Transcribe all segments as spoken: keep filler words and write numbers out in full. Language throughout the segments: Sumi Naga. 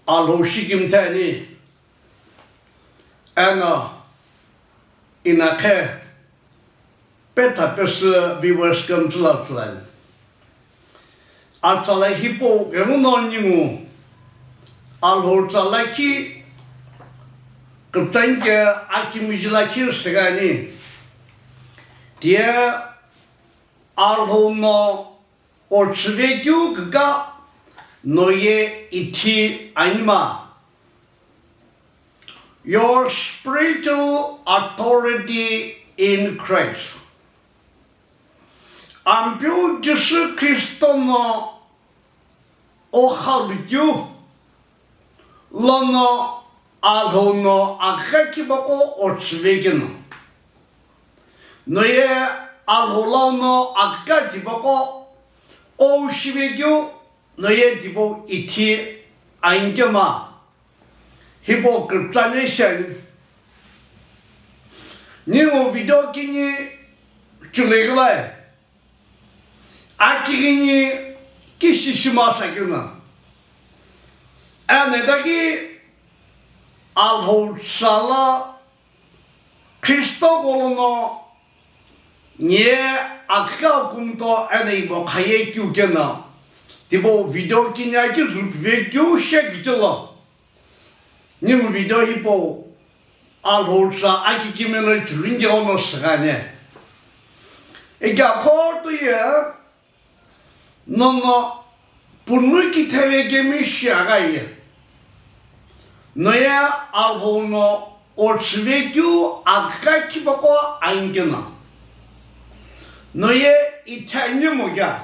Alhou shikimthe ani, eno inakhe petha pesü viewers kümtsü lo pfülani. Atsala hipau ghenguno ningu Alhou tsa lakhi küpütsa ke akimiji lakhi sügani. Tiye Alhou no otsüvekeu küka noye ithi anima. Your spiritual authority in Christ. Ampeu Jisü Kristo no okha lukeu lono Alhou no akika khipaqo otsüvekeno. Noye Alhou lono akika khipaqo oshivekeu noye tipau ithi ankema. Hipau küpütsa nation. Ningu video kini chuleküvai. Aki kini kishi shima sakina. Eno itaki Alhou tsa la Kristo gholono nye akika kumto eno imo khaye keu keno. Tipau video kini aki zupve keu shekichilo. Ningu video hipau Alhou tsa aki kimelo chulunge ono sügani. Ika khoto ye nono punu kitheve kemi shiaghi ye. Noye Alhou no otsüvekeu akika khipaqo ankeno. Noye ithi animo kea.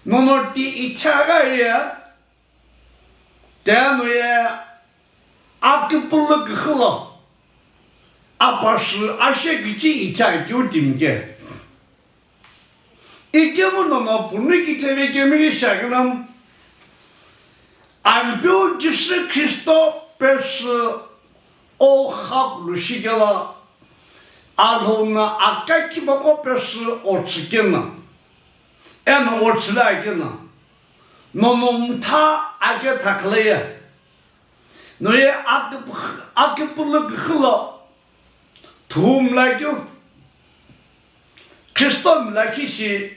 Nono ti ithi aghi ye. Teno ye akipulu küxü lo apasü ashekichi ithi akeu timi ke. Ikemu nono punu kitheve kemi shiaghi no Ampeu Jisü Kristo pesü okha lu shikelo Alhou no akika khipaqo pesü otsükeno. Eno otsüvekeno. Nono mtha ake thakhleye. Noye akip-, akipulu küxü lo thumlakeu. Kristo mlakhi shi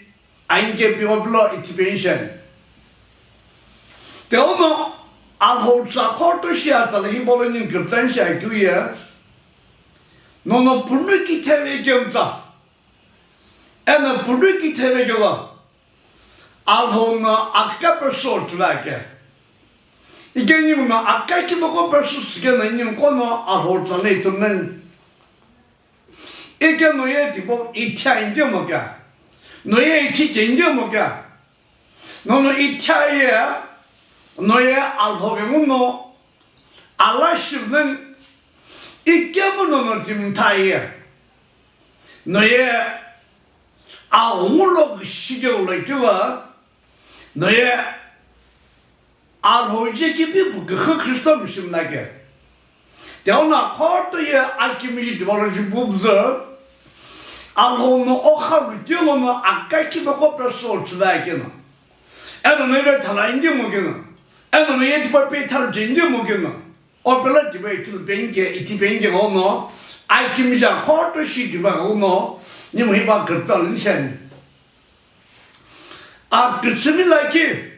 anke pio pilo ithi pension. Teuno Alhou tsa khoto shi atsala hipau lo ningu küpütsa shiakeu ye. Nono punu kitheve kemtsa. Eno punu kitheve kelo. Alhou no akika pesü otsüveke. Ike ningu no akika khipaqo pesü sükeno ningu kono Alhou tsa no ithumnani. Ike noye tipau ithi ankemo kea. Noye ithi chenkemo kea. Nono ithi aye, noye Alhou ghenguno ala shivnani. Ikemu nono ti mtha ye. Noye aghungu lo shikeu lo kila, noye Alhou je kipi pu küxü Kristo mishimlake. Teuno khoto ye akimiji tipau lo jupuzü, Alhou no okha lukeu lono akika khipaqo pesü otsüvekeno. Eno noye thala inkemo keno. Eno noye tipau pe thala chenkemo keno. Opelo tipau ithulu penike, ithi penike ghono, akimiji khoto shi tipau ghono, ningu hipau küpütsa lo nisheni. Akütsümi lakhi,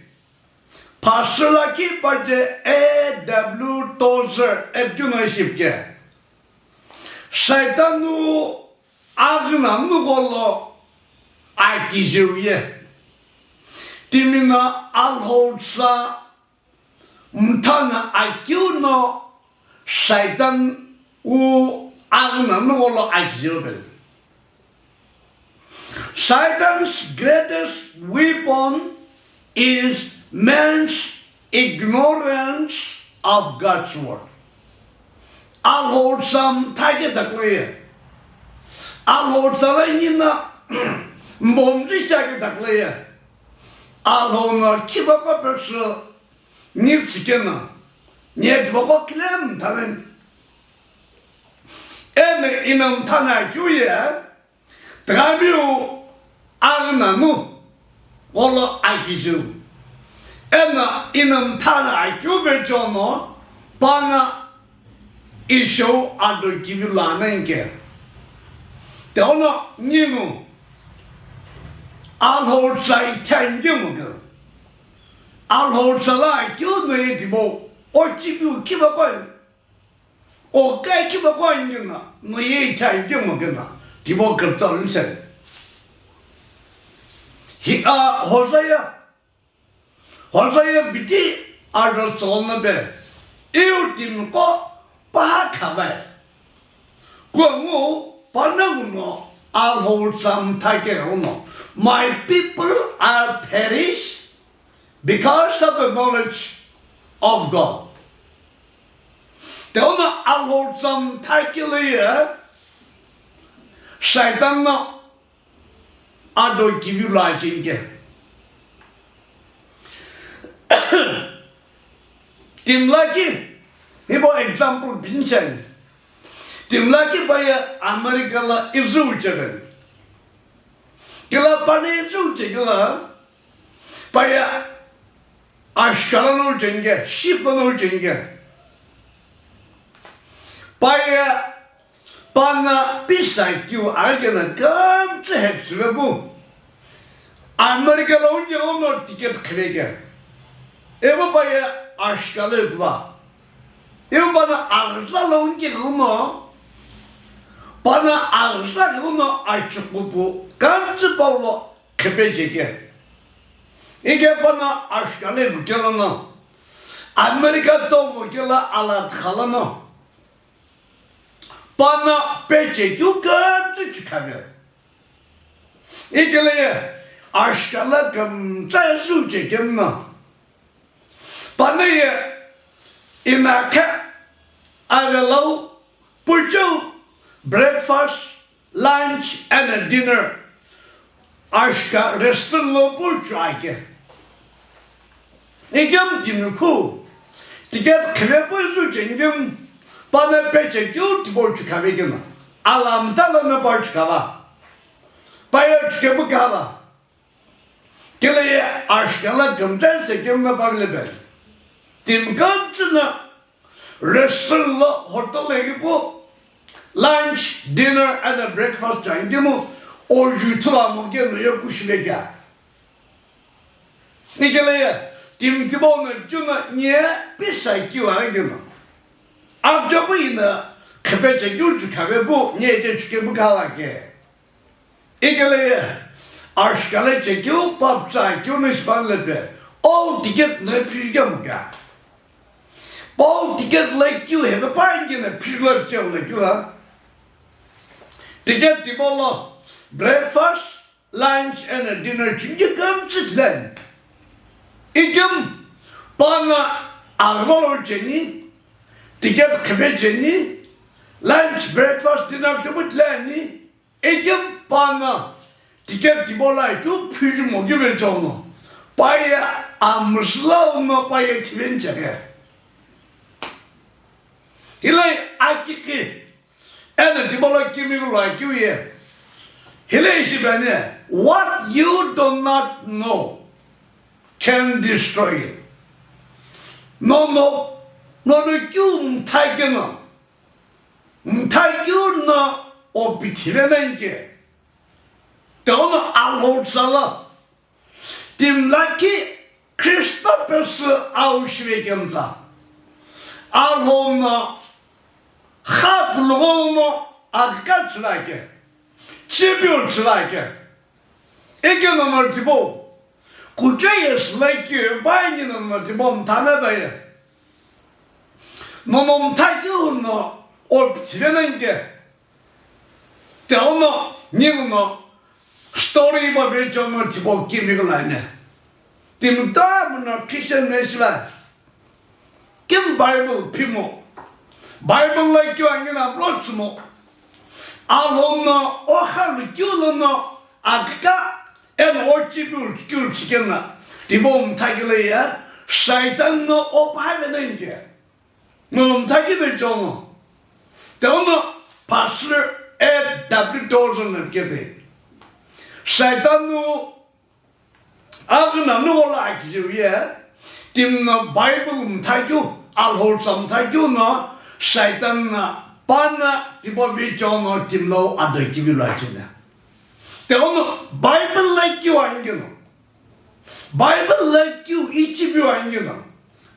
pastor lakhi paje A W Tozer epikeu no shipike. Saitan wu aghü nanu gholo akijiu ye. Timi no Alhou tsa mtha no akeu no Saitan wu aghü nanu gholo akijiu pele. Satan's greatest weapon is man's ignorance of God's word. Alhou tsa mtha ke takuye. Alhou tsa la nina mbomji cha ke takuye. Alhou no khipaqo pesü ni tsükeno, ni tipaqo claim thaleni. Eno ino mtha no akeu ye, tighaviu aghü nanu gholo akijiu. Eno inamthana akeu vechono pana ishou ado kivi lanenke. Teono ningu Alhou tsa ithai ngemu ke. Alhou tsa la keu no ye tibo ochipiu kiba koi. O kai kiba koi ngena no ye ithai ngemu kena. Tibo kepta lunse. Hi a Hosea. Hosea biti aro tsona be. Iu timko paha khavai. Kuangu pananguno Alhou tsa mthake uno. My people are perish because of the knowledge of God. Teono Alhou tsa mthake le ye Satan no ado kivi lo ajinke. Timlaki, hibo example pinchen. Timlaki paye America la izu cheben. Kila pane izu chekila paye ashkala no chenge, ship no chenge. Paye pana pisa kiu agena kamtse hepsile bu. America lo unje ono ticket khireke. Ebo paye ashkale kuva. Ebo pana arza lo unje ono. Pana arza ono achukupu. Kamtse paulo khepecheke. Ike pana ashkale kukela no. America tomo kela alat khala no. Pana peche kyu katsu chikhabe. Ikele ye ashkala kamtsa su chekem na. Pana ye inakha avelau puchu breakfast, lunch and a dinner. Ashka restaurant lo pu chuake. Ikem timikhu. Ticket khire pu isu chengem. Pana peche kyu tipo chukave kena. Alam tala na pa chukava. Paya chuke pu kava. Kele ye ashka la gamta se kem na pa le ben. Tim gamtsuna. Restaurant lo hotel lagi pu lunch, dinner and a breakfast changemu oju thula mo ke no ye kushile kya. Nikele ye tim tibo no chuna nye pisa kiwa ke no. Abjabu ina khepe che kyu chu khabe bu nye te chuke bu kala ke. Ikele ye, ashkale che kyu papcha kyu nish panlepe. O ticket ne phishgamuka. Pau ticket le kyu hebe pa ingene phishlo che le kyu ha. Ticket tibolo breakfast, lunch and a dinner chingi kam chitlen. Ikim pana arvalo cheni, ticket khebe cheni, lunch, breakfast, dinner chibut leni. Ekem pana ticket tibo la kyu phiri mo kyu ve chono. Paye amsla uno paye thiven chake. Hilai akiki ena tibo la kimi lo kyu ye. Hilai shibane, what you do not know can destroy you. No, no, no, no, kyu mthai kena. Mthakyu no o pithive nani ke. Teono Alhou tsala. Timlaki Kristo pesü au shive kemtsa. Alhou no kha pulugho no agka tsila ke. Chibiu tsila ke. Eke no no tibo. Kucha ye slai ke ba ni no no tibo mthana ba ye. Momo mthakeu no o pithile nani ke. Teono, ninguno, story ba vecho no tipo kimi kulane. Timi tamu no Christian meshiva. Kim Bible pimo. Bible la kyo angina blotsmo. Alhou no, o khalu kyu lo no, akka, en o chipu kyu chikena. Tipo mthakile ya, Satan no o pave nani ke. Ngulum thaki ve chono. Teono Pastor A W Tozer na kete. Satan no agna no la akijiu ye. Timi no Bible mthakeu, Alhou tsa mthakeu no, Saitan no, pa no, tipau vecheo no timi lo ado kivi lo achena. Tighenguno Bible lo keu angino. Bible lo keu ichipiu angino.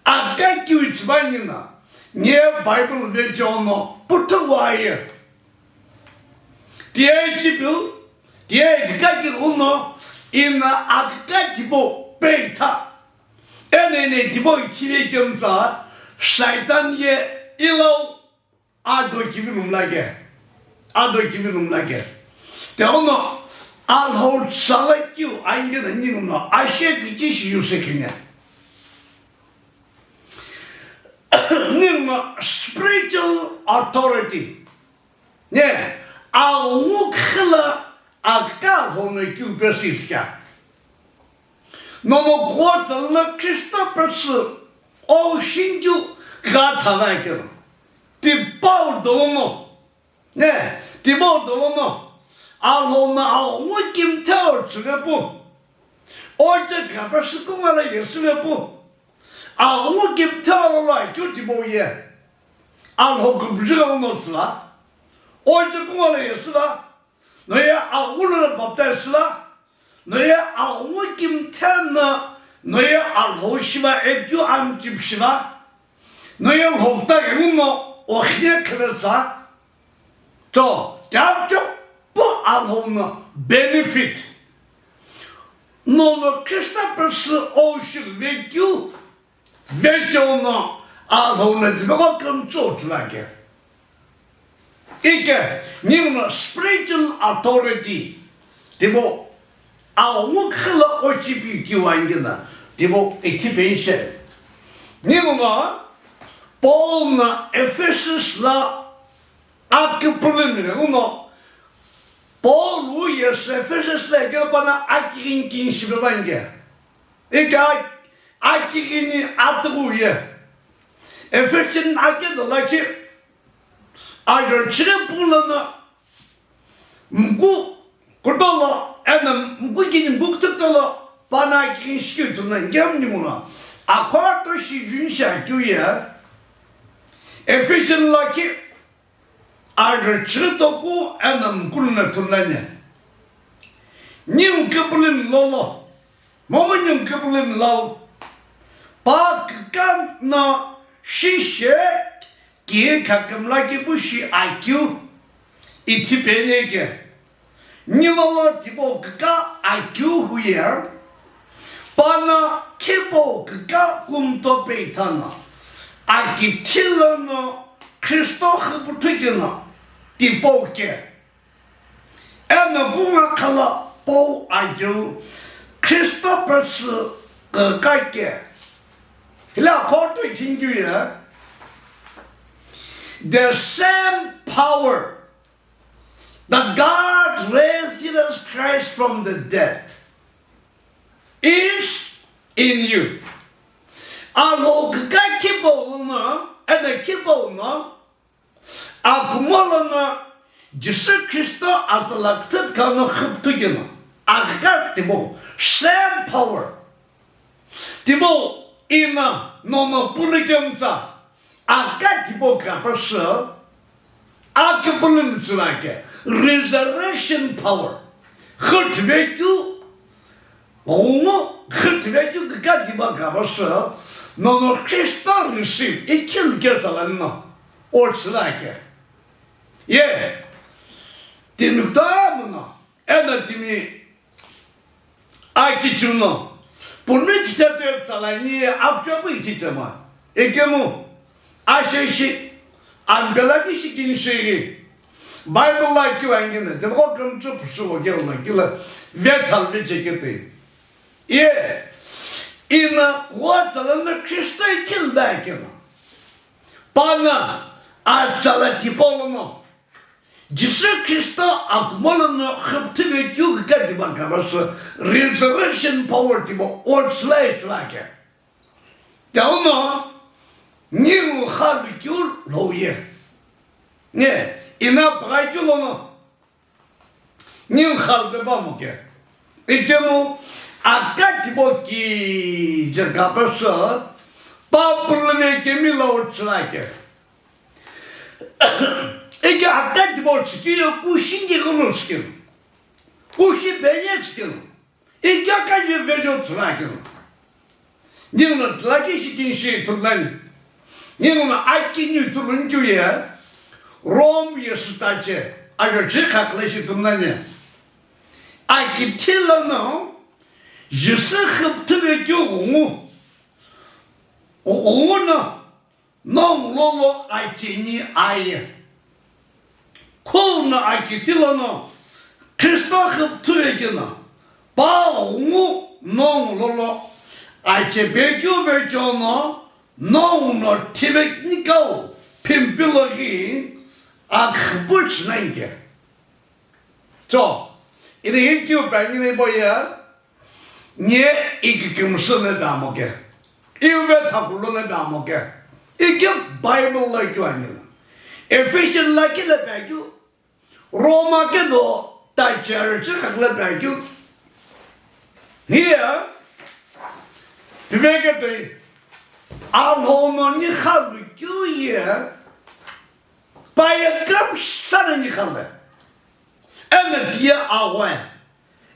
Aka keu ichiba angino. Nye Bible vecheo no puthu waye. Tiye ichipiu, tiye kikaki uno, ina akika tipau peitha. Ene ene tipau ichive kemtsa, Saitan ye ilo ado kivi lumlake. Ado kivi lumlake. Tighenguno Alhou tsa lo keu angino ninguno ashe kichi shi use kenya. Ninguno spiritual authority. Ne, aghungu khila akika Alhou no keu pesü isikea. Nono kuo tsa lo Kristo pesü o shinikeu gha thava keno. Tipau dolono. Ne, tipau dolono. Alhou no aghungu kimtheu chüle pu. Oche kapesü kungu lo yesüle pu. Aghungu kimtheu lo akeu tipau ye. Alhou kümjü gha uno tsüla. Oche kungu lo yesüla. Noye aghungu lo baptize la. Noye aghungu kimtheu no, noye Alhou shiva ekeu amchipi shiva. Noye lhokta ghenguno okhine khire tsa. Cho, chapter pu Alhou no benefit. Nono Kristo pesü o shilve keu vecheo no Alhou no tipaqo kümtsü chulake. Ike, ninguno spiritual authority, tipau aghungu khila ochipi keu angino, tipau ithipeni she. Ninguno Paul no Ephesus lo akipulimi ghenguno, Paul u yesü Ephesus lo keu pa no akighini kini shipe vange. Ike akighini atughu ye. Ephesian akida lakhi, Ajulhou chire pu lono, mku kutomo, eno mku kini mku kutomo, pa no akighini shikeu ithulu nani, ninguno akhoto shi juni shi akeu ye. Ephesian lakhi, ajulhou chire toku eno mku lono ithulu nani. Ningu kipulimi lolo, momu ningu kipulimi lo, pa kika no shishe ki khakümla kipu shi akeu ithipeni ke. Ningu lo tipau kika akeu huye, pa no khipau kika kumto peitha no, akithi lono Kristo xüpüthu keno tipau ke. Eno kungu khala Paul ajeu Kristo pesü kika ke. Hile akhoto ithini keu ye. The same power that God raised Jesus Christ from the dead is in you. Alhou kika khipau lono, eno khipau no, akumo lono Jisü Kristo atsala küthü kano xüpüthu keno, akika tipau, same power. Tipau ina nono pulu kemtsa, akika tipau kapesü, akipulimi tsülake, resurrection power. Xüthivekeu, ghungu xüthivekeu kika tipau kapesü, nono Kristo receive, ikhilu ketsala no, o tsülake. Ye, timi kutomo no, eno timi akichino, punu kitete tsalani ye apuchopu ichichema. Ikemu, asheshi, ambelaki shi kini shighi. Bible lo keu angino, tipaqo kümtsü pusu wo keu no kila, vethalu vechekete. Ye, ina kuo tsa lono Kristo ikhilu da keno. Pa no, atsala tipau lono. Jisü Kristo akumo lono xüpüthu vekeu kika tipau kapesü resurrection power tipau o tsüla itsülake. Tighenguno ningu xalu keu lhou ye. Ne, ina pagha keu lono ningu xalu pe pamo ke. Ikemu Aka tipau kije kapesü, pa pulüve kemi lo chilake. Ike aka tipau chikiyo kushi nge kuno chikino. Kushi penye chikino. Ike aka ye vejo chilakino. Ninguno tilaki shikin shi ithulu nani. Ninguno aki ni ithulu nkyu ye. Rome ye sitache. Ajo chikakle shi ithulu nani. Aki thilo no. Jisü khipthive keu ghungu. Ghungu no. Nongu lolo acheni aye. Khou no aki thilo no. Kristo khipthive keu no. Pa ghungu nongu lolo. Achepe keu vecho no. Nongu no thive nikau. Phimpilo ki. Akhipuch nange. So, ini hinkyu pa ngini boya, nye ikikimsü ne damo ke, ive thakulo ne damo ke, iki Bible la kyu ani la, Ephesian la ki le pa kyu, Roma ke do ta church khak le pa kyu, niya, piveke toi, Alhou no ni khalu kyu ye, pa ye kamsa ne ni khale. Eno tiye aghue.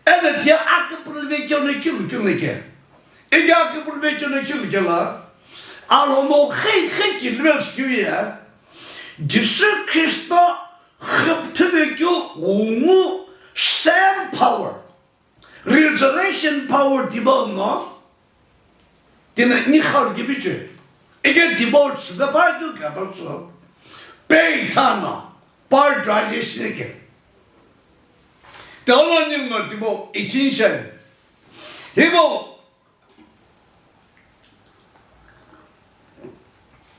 Eno tiye akipuluvecheo no kilu keu no ke. Ike akipuluvecheo no kilu kela. Alono khei khei ki levels keu ye. Jisü Kristo khipthive keu ghungu same power. Resurrection power tipau no, tina ni kharu kibiche. Ike tipau tsüda pa kyu kapatsu. Pe ithano, pa tradition ke. Tolo ni no tipau itinchen. Hibo,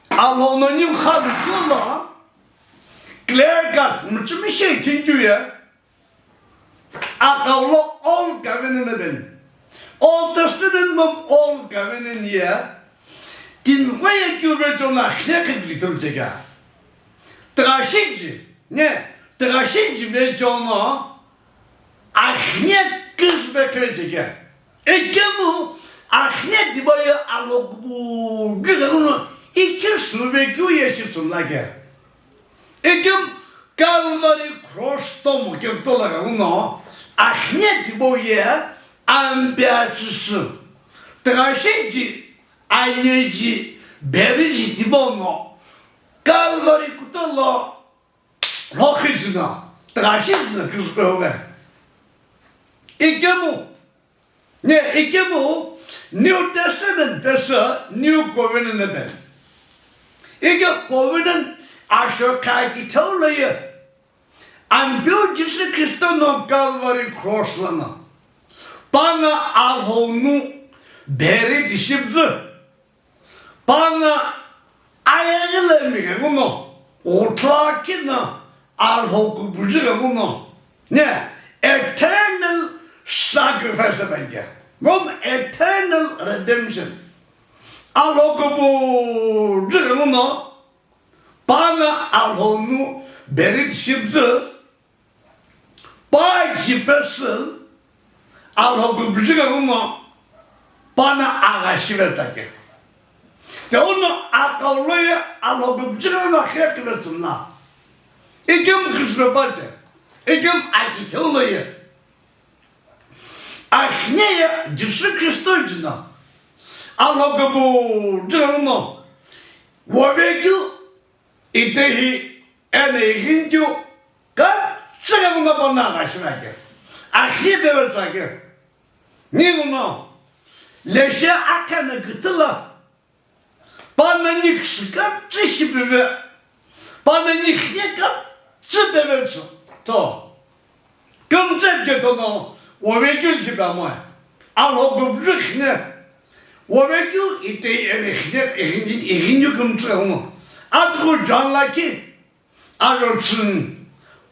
Alhou no ni kharu kyu lo, clear cut, muchumi she itin kyu ye. Akau lo Old Covenant pen. Old Testament mo Old Covenant ye. Tinqo ye keu vecho no akhne kikri tulu chekea. Tiqashiji, ne, tiqashiji vecho no akhne kishbe kre chekea. Ikemu akhne tipau ye alo kupu ghi ghenguno ikemu suluve keu ye shi tsumla ke. Ikemu Calvary cross tomo ketola ghenguno akhne tipau ye ambe atsüsü. Tiqashiji, aneji, beriji tipau no Calvary kutolo lhokhiji no, tiqashiji no kishbe huve. Ikemu Ne, ikemu New Testament pesü New Covenant pen. Ike covenant asho kha kitheu lo ye. Ampeu Jisü Kristo no Calvary cross lono. Pano Alhou nu beri dishipzü. Pano ayeghi lemi ghenguno, ghutla kino Alhou kubuju ghenguno, ne, eternal sacrifice penge. From eternal redemption. Alhou kubuju ghenguno, pano Alhou nu beri dishipzü, pa ji pesü, Alhou kubuju ghenguno, pano agha shive tsake. Teuno akau lo ye Alhou kubuju ghenguno khe kive tsumla. Ikemu kishbe pache. Ikemu aki theu lo ye. Akhne ye Jisü Kristo jino. Alhou kubuju ghenguno. Wovekeu Itehi eno ighinikeu kümtsü keghuno pano agha shive ake. Akhi peve tsü ake. Ninguno leshe akhane küthü lo. Pano ni kishü kümtsü shi peve. Pano ni khine kümtsü peve tsü. To. Kümtsü pike tono, wovekeu shipe amoe. Alhou kubuju khine. Wovekeu itehi eno khine, ighini, ighinikeu kümtsü keghuno. Atughu John lakhi, aro tsüni.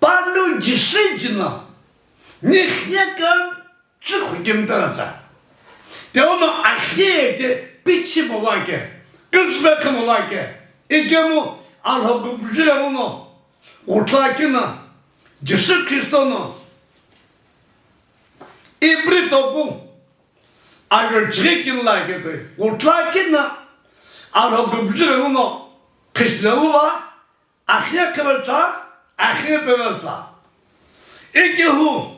Pano Jisü jino. Ni khine kümtsü khukim tara tsa. Teuno akhi ye te pichi mo vake. Kümtsü pe khumo vake. Ikemu Alhou kubuju ghenguno. Utla kino, Jisü Kristo no, Ibri toku, Ajo chighi kini lo ake toi, kutra kina, Alhou kümtsü ghenguno, khishilelu va, akhe khevetsa, akhe pevetsa. Ikehu,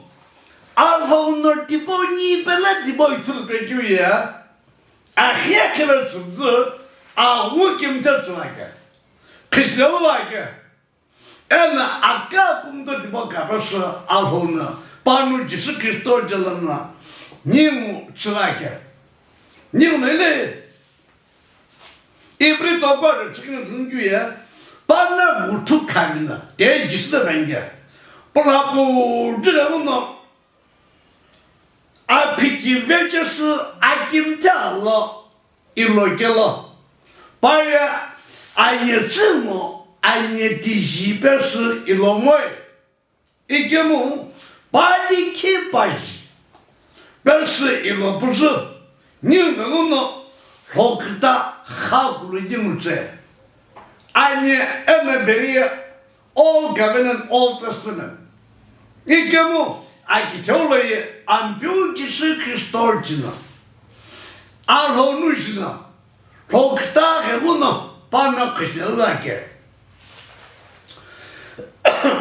Alhou no tipau ni pela tipau ithulu pekeu ye, akhe khevetsa zü, awu kimthe tsüvake. Khishilelu vake. Eno aka kumto tipau kapesü Alhou no, pano Jisü Khristo jelo no, ningu tsüvake. Ningu no ile, Ibri tokwa re chikini zünkyu ye, pano guthu khamina, te Jisü de venge. Pulapu jire uno, aphiki vechesü akimthe alo, ilo kelo. Paye anyetsü ngo anyetiji pesü ilo moi. Ikemu palikhi paji pesü ilo püzü. Ningu no lhoküta khakulu jimu tse. Ani eno beriye Old Covenant, Old Testament. Ikemu akitheu lo ye Ampeu Jisü Khristo jina, Alhou no jina, lhoküta ghenguno pano khishilelu ake.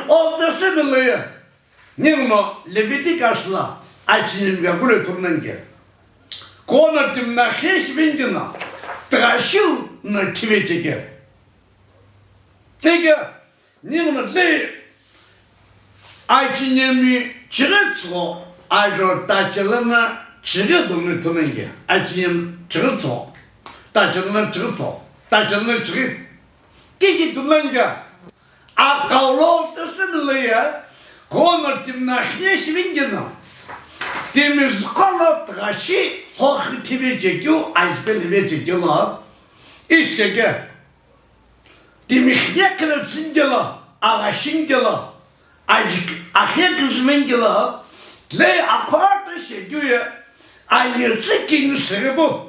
Old Testament lo ye, ningu no Leviticus lo achinyemi gakulu ithulu nani ke. Kono timi no khe shiveni keno, tighashiu no thive cheke. Ike, ningu no le achinyemi chighi tso, ajo tachelo no chighi dono ithulu nani ke. Achinyemi chighi tso, tachelo no chighi tso, tachelo no chighi. Kishi ithulu nani ke. Akau lo Old Testament lo ye, kono timi no khe shiveni keno, timi züko lo tighashi hokhi thive chekeu, ajipe live chekeu lo, ishi cheke. Timi khe kelo tsünikelo, agha shinikelo, aji-, akhe küzümenikelo, le akhoto shekeu ye, anyetsü kini shighipu.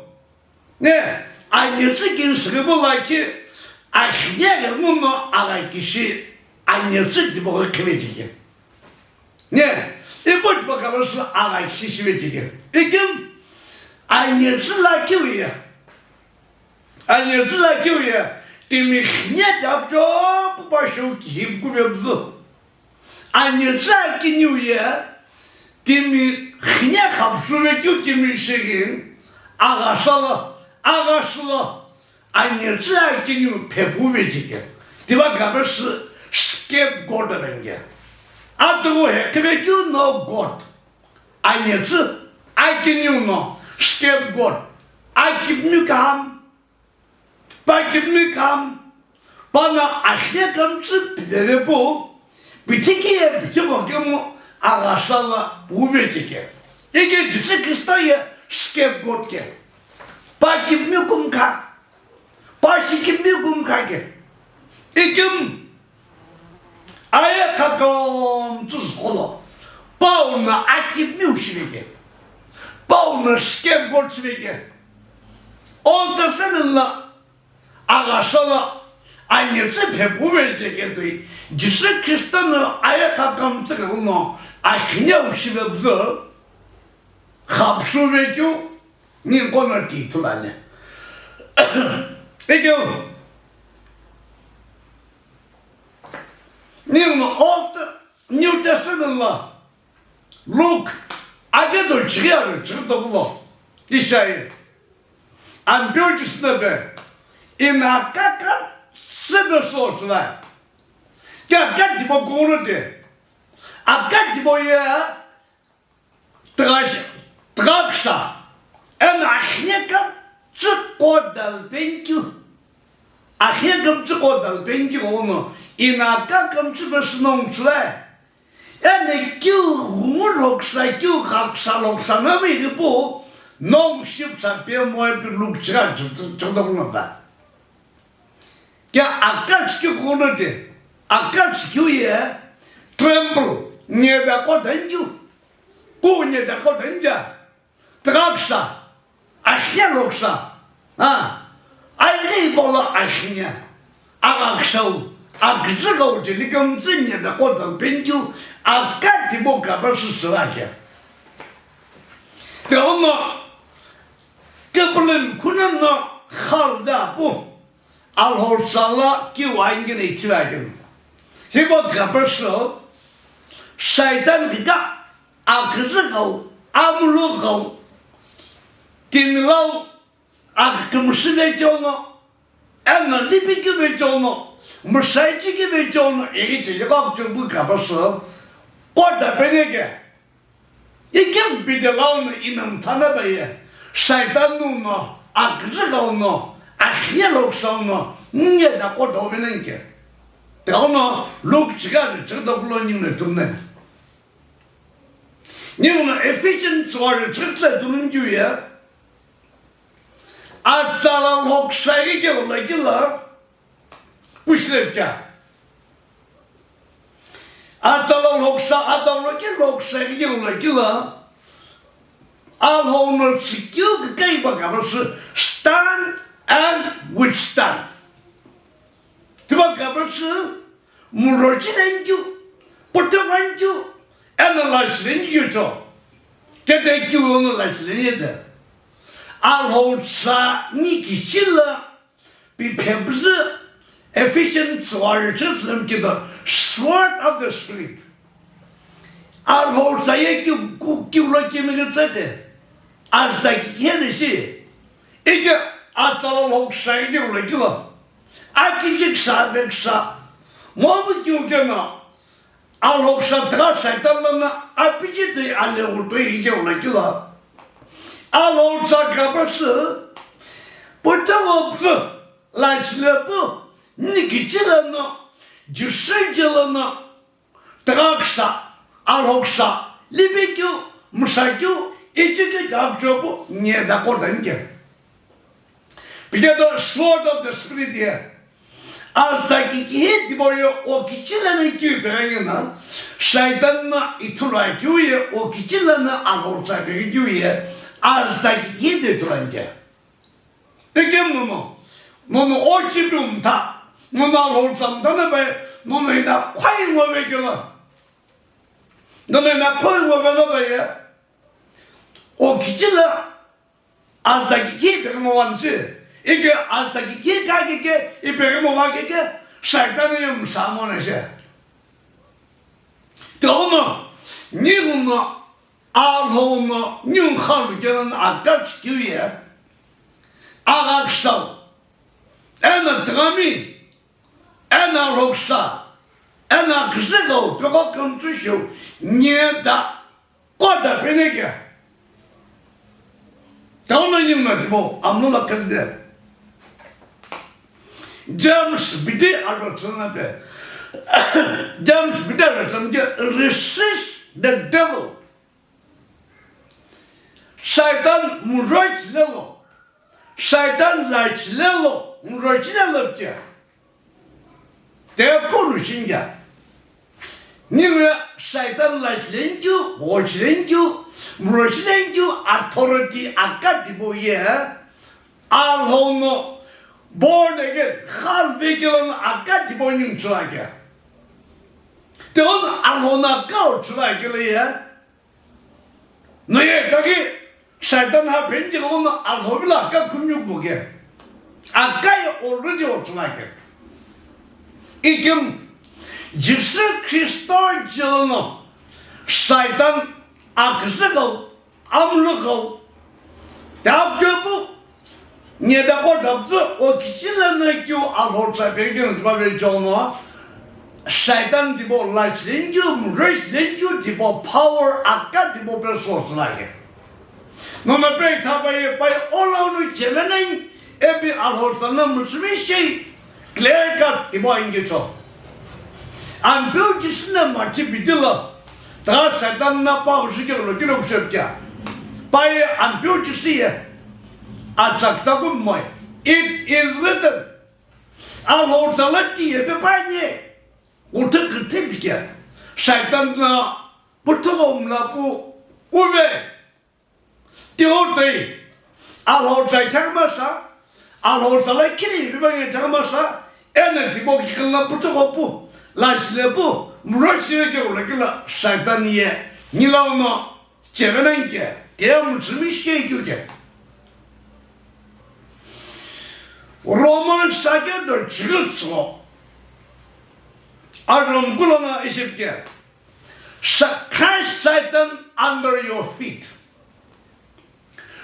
Ne, anyetsü kini shighipu lakhi, akhiye ghenguno agha kishi anyetsü tipau khive cheke. Ne, ipu tipau kapesü agha kishi shive cheke. Ikemu, anyetsü lakhiu ye, anyetsü lakhiu ye, timi khe tapcho pupa shou kihi kuve püzü. Anyetsü akiniu ye, timi khe khapsüve keu timi shighi, aghasa lo, aghasa lo, anyetsü akiniu phepuve cheke. Tipau kapesü scapegoat venge. Atughu hekhive keu no goat. Anyetsü akiniu no scapegoat. Akipimi kham, Pakipimi kham, pano akhiye kümtsü piveve pu, pithi kiye pithi vo kemu aghasa lo puve cheke. Ike Jisü Khristo ye scapegoat ke. Pakipimi kumkha, pashikipimi kumkha ke. Ikemu Ayeghi kümtsü züko lo, pau no akipimiu shive ke, pau no scapegoat shive ke. Old Testament lo aghasa lo anyetsü phepuve cheke toi, Jisü Khristo no ayeghi kümtsü ghenguno akiniu shive püzü, khapsüve keu, ningu kono ti ithulu ani. Ikemu, ningu no Old, New Testament lo, Luke, akedo chighi aru chighi toku lo, tishaye, Ampeu Jisü no pe, eno aka kümtsü pesü tsüla. Kea aka tipau kughuno ti, aka tipau ye, Tighashi, tighaksa, eno akhiye kümtsü qo dalpenikeu. Akhiye kümtsü qo dalpenikeu ghenguno, eno aka kümtsü pesü nongu tsüla. Eno keu ghungu lhoksa, keu ghaksa lhoksa nami ghipu, nongu shipsa pe moe pi Luke chighi chighi toku no pa. Kea aka tsikeu kughuno ti, aka tsikeu ye, tremble, nyedaqo danikeu, ku nyedaqo danicha, tighaksa, akhiye lhoksa, a, ayeghi hipau lo akhiye, aghaksau, aküzüghau cheli kümtsü nyedaqo dalpenikeu, aka tipau kapesü tsüla ke. Tighenguno, Kipulimi khunono khalda pu Alhou tsa la kiu angina ithivakeno. Hipau kapasü Saitan kika aküzü kau, amulu kau, timilau, akükümsü vecheono, eno lipikeu vecheono, msaichikeu vecheono, ikichili kakuchou pu kapasü, kota peneke. Ikemu pitelau no inamthana paye, Saitan no, aküzü kau no, akhiye loksau no, nye da kota ovenenke. Tau no, luk chika de chika da kulo nying ne tumne. Ninguno Ephesians tsügho church la tunungu ye, atsala lhoksa ighi keu lakila, pushile kya? Atsala lhoksa, atsala lhoksa ighi keu lakila, Alhou no chikeu kikai ba kapasü, stand and withstand. Tiba kapasü, murochi lenkeu, puthughankeu, eno lachi lenkeu cho. Kete keu lono lachi lenyete. Alhou tsa ni kichila pi phepüzü Ephesians tsügho church lem kida sword of the Spirit. Alhou tsa ye keu, keu lo kemi ketsate. Azta kikhe de shi. Ike atsala lhoksa ighi keu lakila. Akiji ksa, veksa, momu kiu kena, alhoksa tha Saitan lono apiji toi ale utoi ighi keu lakila. Alhou tsa kapasü, puthugho püzü, lachi lepu, nikichi lono, Jisü je lono, Tüghaksa, alhoksa, lipikeu, msakeu, ichikeu kakuchou pu nye da kota nike. Piketo sword of the Spirit ye. Azta kikihi tipau ye okichi lono keu peghengu na, Saitan no ithulu akeu ye okichi lono alhou tsa peghi keu ye, azta kikihi de ithulu nike. Ikemu nono, nono ochipi umtha, nono alhou tsa mtha na pai, nono ina khoi ngove kela. Nono ina khoi ngove na pai ye. Okichi la, azta kikhi peghi mo wanchi. Ike azta kikhi ka kike, ipeghi mo wa kike, Saitan ye msamo na she. Teuno, ninguno, Alhou no ningu khalu kena no aka chikeu ye, aghaksau, eno tüghami, eno alhoksa, eno aküzü kau peko kümtsü shiu, nye da, kota peneke. Tauno ningu no tipau, amlo la khalde. James bidi alo tsana pe. James bidi alo tsana ke resist the devil. Saitan murochi lelo. Saitan lachi lelo. Murochi lelo kya. Te pulu shinga. Ningu Saitan lachi lenkeu, ghochi lenkeu, murochi lenkeu, authority aka tipau ye. Alhou no born again, khalu vekelo no aka tipau ningu chula kya. Teuno alhou no aka chula kelo ye. No ye kaki Saitan ha penti ko no alhou vilo aka khunyu buke. Aka ye already ochulake. Ikim Jisü Khristo jelo no Saitan aküzü kau, amlu kau, taptepu, Nye dako daptsü okichi lono keu alhou tsa peghi keno tipau ve chono, Saitan tipau lachi lenkeu, murochi lenkeu tipau power aka tipau pe source lake. Nono pe ithapa ye pai olo unu cheveneng epi alhou tsa no mütsümishei clear cut tipau ingi cho. Ampeu Jisü no mathi bidi lo, tha Saitan no pa ushi keu lo kilo kusepkia. Pa ye ampeu Jisü ye. Atsa kitabu moi. It is written. Alhou tsa la ti ye pe pa nye. Uthu küthi bike. Saitan no puthu mla pu uve. Tiutoi, alhou tsa ithakümasa, alhou tsa la khili ipi bange ithakümasa, eno tipau kikhi la putuko pu, lachi le pu, murochi le keu la kila Saitan ye, nilauno, chevenang ke, te mütsümishei keu ke. Romans sake do chigütso. Arom kulono ishipke. Sa-, crush Satan under your feet.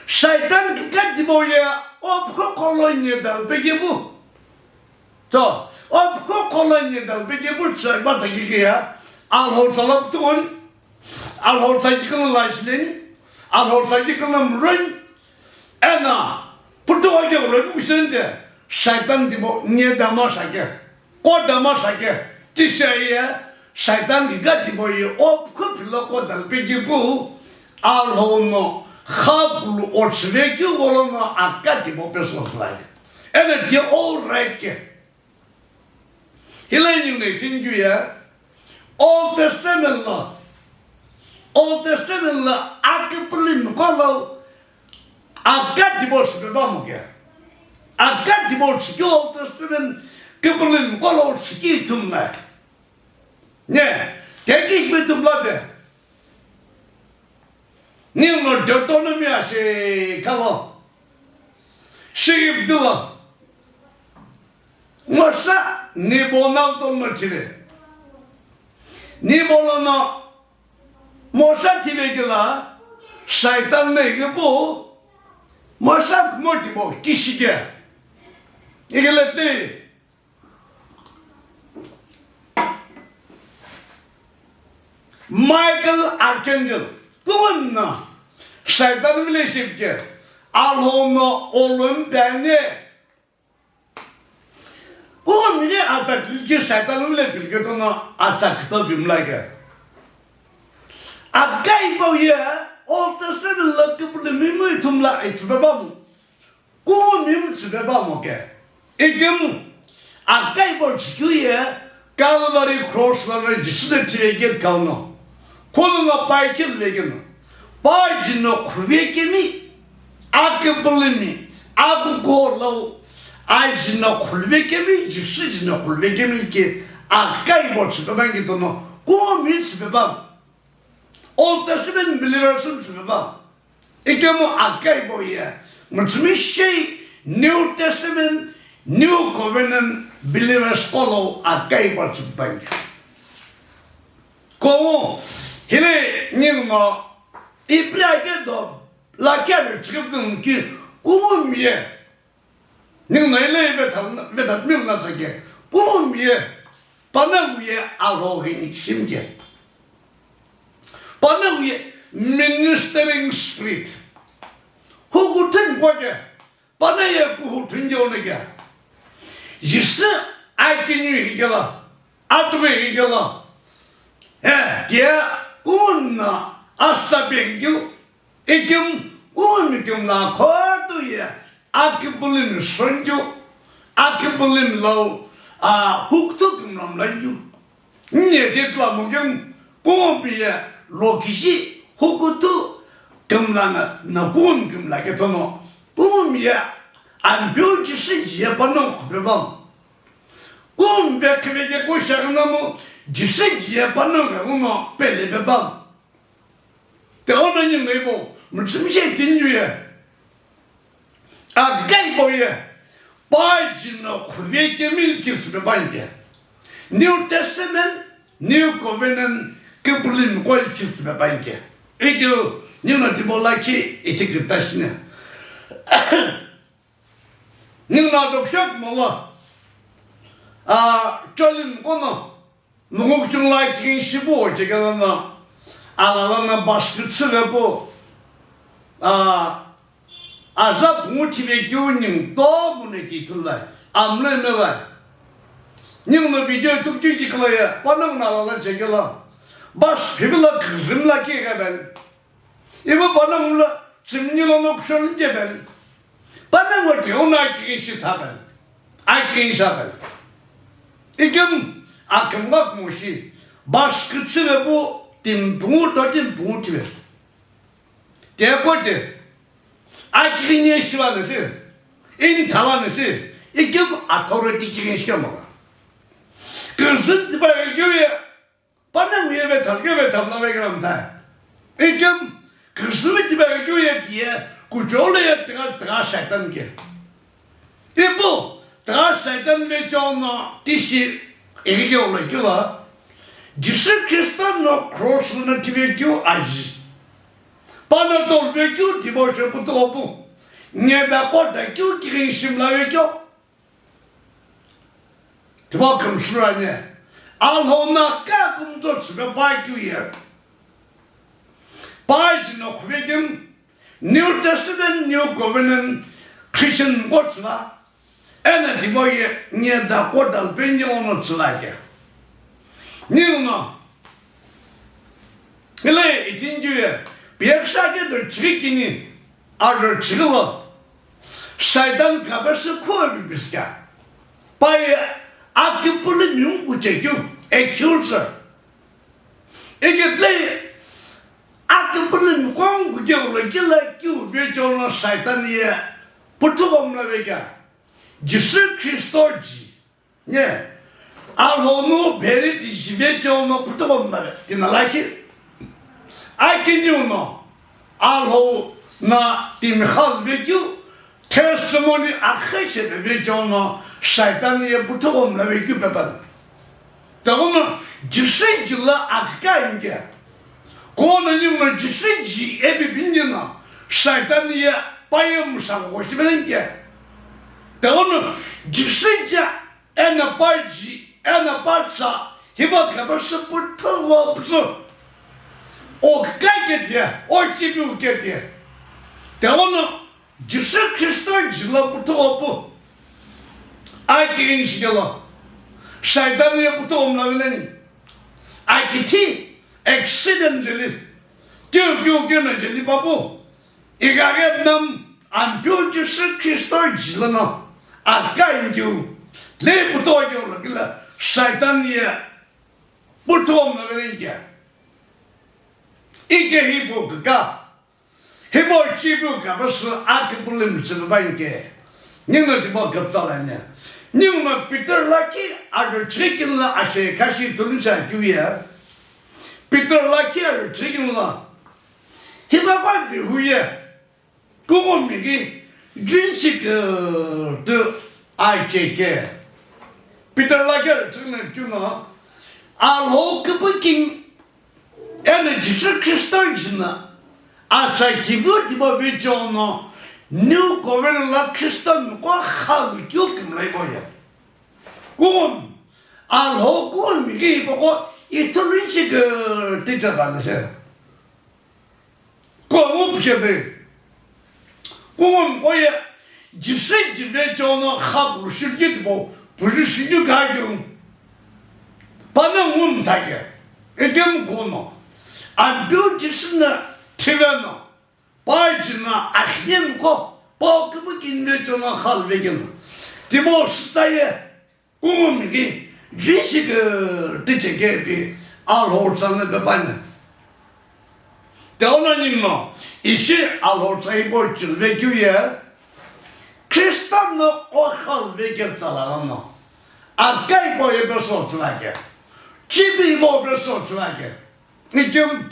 Satan kika dibo ye opko kolonye dal pekibu. To, opko kolonye dal pekibu chaiba takiki ya. Alho salap tuun. Alhou tsaki künü lashileni, Alhou tsaki künü mureni, ena putuwa ke uloni usende, Satan dibo nye dama sake, ko dama sake, tisha ye, Satan ki ga dibo ye, o khupilo ko dalpe ki pu, Alhou no, kha kulu o tsile ki olo no aka dibo peso fly. Ena ke all right ke. Hila ining ne tingyu ya, Old Testament lo, Old Testament lo akipulimi kolo aka divorce pe bamo ke. Aka divorce ki Old Testament kipulimi kolo siki ithumla. Ne, tekish pe ithumla de. Ningu Deuteronomy ashe kalo. Shigib dilo. Moshe nibo nau ton no thile. Nibo lono Moshe thile kila Satan ne kipu Moshe kumo kibo kishike. Ikileti Michael Archangel, kungu no Satan vile shipke, Alhou no olum bene. Kungu mine attack ki Satan vile pilke tono attack to bimla ke. Akai pau ye, Old Testament lo kipulimi mu ithumla itsüpe bamu. Kungu mi mtsüpe bamo ke. Ikemu, akai bo chikyu ye, Calvary cross lono Jisü ne thile ke kauno. Kono no pai kil vekeno. Pai jino khuve kemi, akipulimi, aku go lo, ai jino khuve kemi, Jisü jino khuve kemi ke, akai bo chikyu bangi tono, kungu mi mtsüpe bamo. Old Testament believers mtsüpe bamo. Ikemu akai bo ye, mtsümi shei New Testament, New Covenant believers kolo akai bo chipangya. Komu, hile ningu no, Hebrew ke do, la kya de chikip dum ki, kungu mi ye, Ningu no ile ve tha, ve tha mil na tsake. Kungu mi ye, panongu ye Alhou hi nikishim ke. Panongu ye ministering spirit. Huku thun kwa ke. Pana ye kuhu thun ke one ke. Jisü ai kinyu hi ke la. Atwe hi ke la. He, tia kungu no asa pe hi ke. Ikim, kungu mi kim la khotu ye, akipulimi sonju, akipulimi lau, a, huktu kim lam lanju. Nye titla mu kim, kungu mi ye, lokishi, hukutu, kim la na, na kungu mi kim la ke tono. Kungu mi ye, ambiu Jisü ye panongu pe bam. Kungu mi ve kiveke kushak namu, Jisü ye panongu ke uno pele pe bam. Te ono ningu ibo, mtsümshe tinyu ye. Agai bo ye. Pai jino khuve kemi kisüpe banke. New Testament, New Covenant, kipulimi kol kisüpe banke. Ikyu, ningu no tibo laki, iti kitashine. Ningu no dokshok molo. A, cholim kono. Munguk chungla king shipu chekela na, alala na baskütsü vepu, a, aza pungu thive keu ning to mune ki thulai, amle me vai. Ning no video tuk tuk ki klo ya, panang na alala chekela, bas phibila kizim la ki gaben. Ibo panongu lo chimni lono kushon jebel. Panongu tiuna kikin shi thabel. Ai kikin shabel. Ikim akim ngak mushi. Baskütsü ve bu timpungu to timpungu tibe. Teko te. Ai kikin ye shiva nasi. In thava nasi. Ikim authority kikin shi kama. Kizim tiba ikim ye. Panongu ye ve tham ke ve tham la ve gram thai. Ikim, Christmas ti ve keu ye ti ye, kuchou lo ye tiga, tiga Satan ke. Ipu, ta Satan vecheo no tishi ighikeu lo kilo, Jisü Khristo no cross lono thivekeu aji. Pano tolvekeu timo shepu topu. Ngeda kota keu kirin shimla vekeu. Timo kümsürani. Alhou no ka kumto tsüpe pa keu ye. Pa jino khuvekim New Testament, New Covenant, Christian kotsüla, ena tipau ye ngeda kota lupeni ono tsüla ke. Ninguno, ile itinju ye, piyaksa ke do chikini, ado chikilo, Satan kapesi khuwa bibiska. Pa ye akipuli miungu chekyu, accuser. Ike tle akipuli mikongu ke ulo kila keu vecheo no Satan ye puthugho mla veka. Jisü Khristo ji. Ne. Alhou no bheri tishi vecheo no puthugho mla ve. Tina lakhi. Akiniu no. Alhou na timi khal vekeu. Testimony akhe shepe vecheo no Satan ye puthugho mla vekeu pepan. Taghono Jisü ji la akika inke. Kono ninguno Jisü ji epi pindino Satan ye pa ye musa ko shibelen ke. Taghono Jisü ji ena pa ji, ena pa tsa, hiba kapesi puthugho pusu. O kake dia, o chibi uke dia. Taghono Jisü Khristo ji la puthugho pu. Aki inshikelo. Satan ye puthugho mla vinen. Aki thi accidentally. Tiu tiu kena jeli papu. Igare nam Ampeu Jisü Khristo ji lono. Aka inkiu. Le puthugho keu lo kila. Satan ye puthugho mla vinen ke. Ike hipu kika. Hipau chipu kapesi akipuli mtsülu ba inke. Ninguno tipau kaptala ne. Ninguno Peter lakhi ado chikin la ashe kashi thulucha kiuye. Peter lakhi ado chikin la. Hipa pa vihuye. Kungumi ki jun shi ke de ai cheke. Peter lakhi ado chikin la kiuno. Alhou kipu king Eno Jisü Khristo jina atsa kiviu tipa vecheo no New Covenant la Khristo miko khalu keu kimlai koye. Kugum, Alhou kugum miki hipaqo ithulu ishi ke ticha bana se. Kumu pukete. Kugum koye Jisü ji vecheo no khakulu shikeu tipau puju shikeu kha keu. Pano ngumtha ke. Ekemu kono. Ampeu Jisü no thiveno. Pa jina akhine mko. Pa kipu king vecheo no khalu vekeno. Tipau sitaye. Kugum ki, jin shi ke tiche ke pi Alhou tsa ne pe pa ne. Teo no ninguno, ishi Alhou tsa hipau chilve keu ye, Khristo no o khalu veke tsa la no. Akai hipau ye pe so tsa la ke. Chipi hipau pe so tsa la ke. Ikem,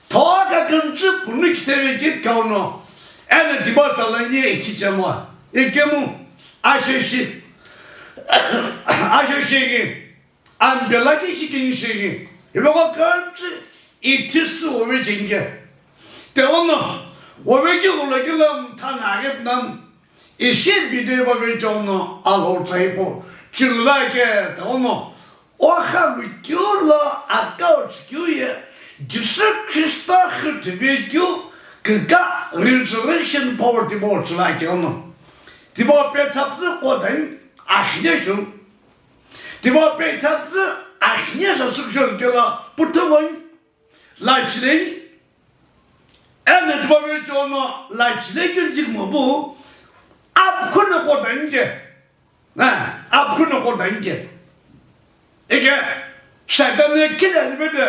thoka kümtsü punu kitheve kit kauno, eno tipa tala ye ithi chemo. Ikemu, asheshi, asheshi ki, ambela ki shikin shiki. Ipeko kümtsü ithi su ove chinge. Teono, ove ki ula ki lam thana agep nam. Ishi video pa vecheo no Alhou tsa hipau chilve ke teono. O khalu keu lo akau chikeu ye Jisü Khristo khithive keu kika resurrection power tipau chila keu no. Tipau pe thapzü kodan akhine shu. Tipau pe thapzü akhine sa sükshon kela puthuvon lachilei. Eno tipau vecheo no lachilei keu jikmo bu apkhu no kodan ke. Na, apkhu no kodan ke. Eke, Satan ye kile libe de,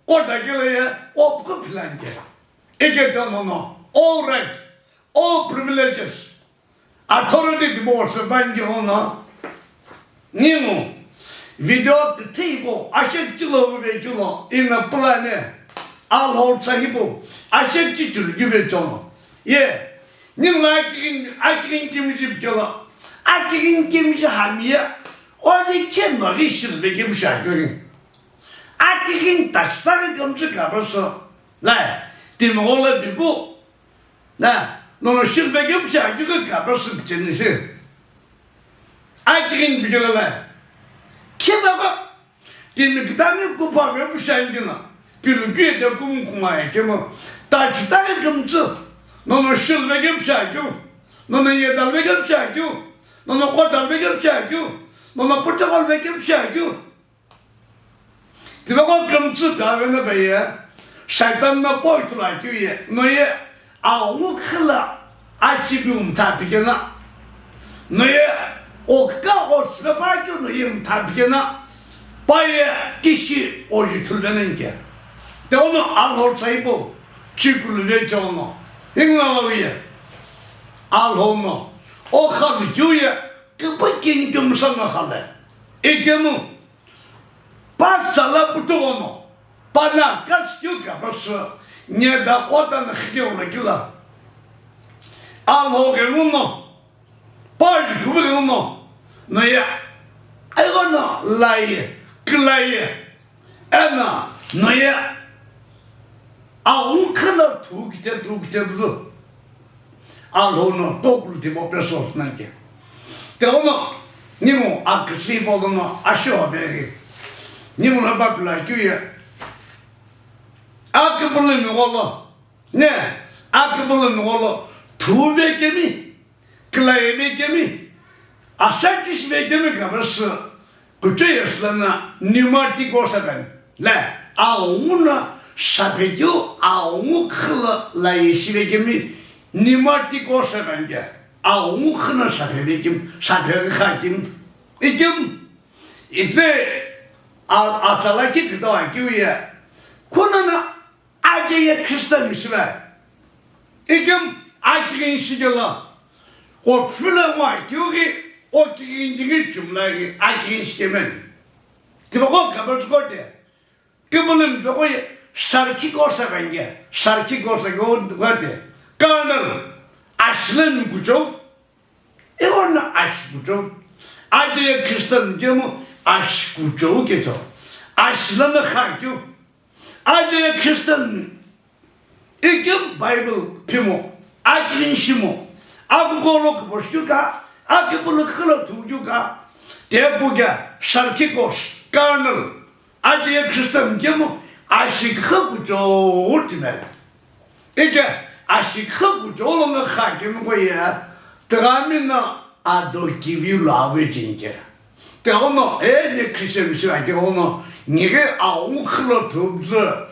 koda kile ye, opkhu philan ke. Eke tono no, all right, all privileges, authority tipau se bangi hono. Ningu, video kithi hipau, ashek chilo ve kilo, ina plan e, Alhou tsa hipau, ashek chichulu ki vecheo no. Ye, Ningu akikin, akikin kimiji pichala. Akighini kemishi hami ye, oli khe no ghi shilve kemishi akeu ghi. Akighini tachita ghi kümtsü khapesu, la, timi gholo pipu, la, nono shilve kemishi akeu ghi khapesu picheni shi. Akighini pikelo la, khipegho, timi kütami kupha vepushi ani keno, pilu keu ye de kumu kuma ye kemu, tachita ghi kümtsü, nono shilve kemishi akeu, nono yedalve kemishi akeu, nono kodalve kemishi akeu, nono puthugholve kemishi akeu. Tipaqo kümtsü pi avena pe ye, Shaitan no po ithulu akeu ye, no ye, aghungu khila achibi umtha pikena. No ye, okka o sipe pa keu no ye umtha pikena. Pa ye, kishi o ithulu vena inke. Te ono Alhou tsaibo, chikulu ve chono. Ingna lo ye. Alhou no, o khalu keu ye, kipu kini kümsa no khale. Ikemu, pa tsala puthughono, pa na katsu keu khapesu, nye da kota na khikeu la kila. Alhou ghenguno, pa jikubu ghenguno, no ye, aigo no, la ye, kila ye, eno, no ye, aghungu khila thu kite, thu kite buzü. Alhou no tokulu tipau pesu nani ke. Te ono, ningu aküsü hipau lono ashiwa veghi. Ningu no papila keu ye. Aküpülümi gholo. Ne, aküpülümi gholo. Thu vekemi. Kila ye vekemi. Asa kishi vekemi khapesu. Kuchou ye sü lono pneumatic o seven. Le, aghungu no saphe keu, aghungu khila la ye shive kemi pneumatic o seven ke. Aghungu khila saphe ve kemi, saphe kha kemi. Ikemu, ite a, atsala ki kito akeu ye. Kuno na Aje ye Christian mishive. Ikemu akighini shikelo. Ko phila ngo akeu ghi, o kighini jumla ghi akighini shikemeni. Tipaqo khapesu kote. Kibulimi pegho ye sarki kosa vange, sarki kosa go kote. Carnal, ashilami kuchou. Ighono ashi kuchou. Aje ye Christian kemu ashi kuchou keto. Ashi lono kha keu. Aje ye Christian. Ikemu Bible phimo. Akighini shimo. Akukolo kubo shikeu ka. Akipulu khilo thukeu ka. Tepu kea. Sarkikos. Carnal. Aje ye Christian kemu ashi kha kuchou timel. Ike ashi kha kuchou lono kha kemu ko ye, tighamino ado kivi lo awe chinke. Te ono, e, ni Christian mishive ke ono, nighe aghungu khilo thubzü,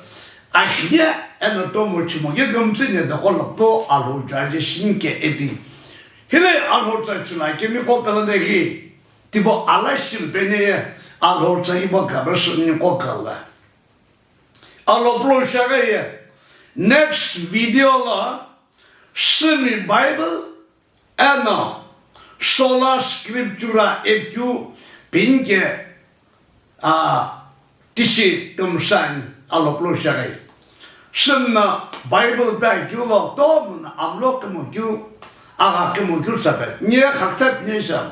ashi ye, eno tomo chimo ye gumtsü ne doko lo po Alhou jaje shinke epi. Hile Alhou tsa chila kemi ko pela deghi, tipo ala shil pene ye, Alhou tsa ibo kabe suni ko kala. Alo plo shaghi ye, next video lo, Sümi Bible, eno, Sola Scriptura ipikeu pinke, a, tishi kümsani alo plo shaghi. Sümno Bible pekeu lo, tomno amlo kümokeu, agha kümokeu sape. Nye khakta pine sa.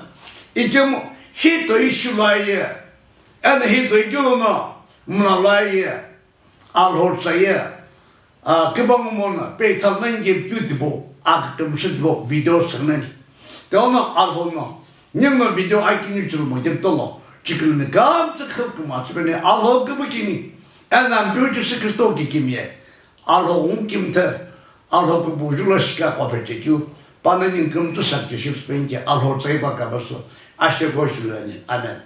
Ikemu, hi toi shulai ye. Eno hi toi keu no, mla lai ye. Alhou tsa ye, a, kibangu mono, pe thalnani ke tu tipo, a, kitum shi tipo, video sangnani. Te ono Alhou no, ningu video akini chulu mo ke tolo, chikulu ni gam tsa khap kuma tsupene, Alhou kibu kini, eno Ampeu Jisü Kristo ki kimye, Alhou ngu kimthe, Alhou kibu jula shika kwa pe chekeu, pana ningu kümtsü sa ke ship spenge, Alhou tsa iba kabaso, ashe ko shulani. Amen.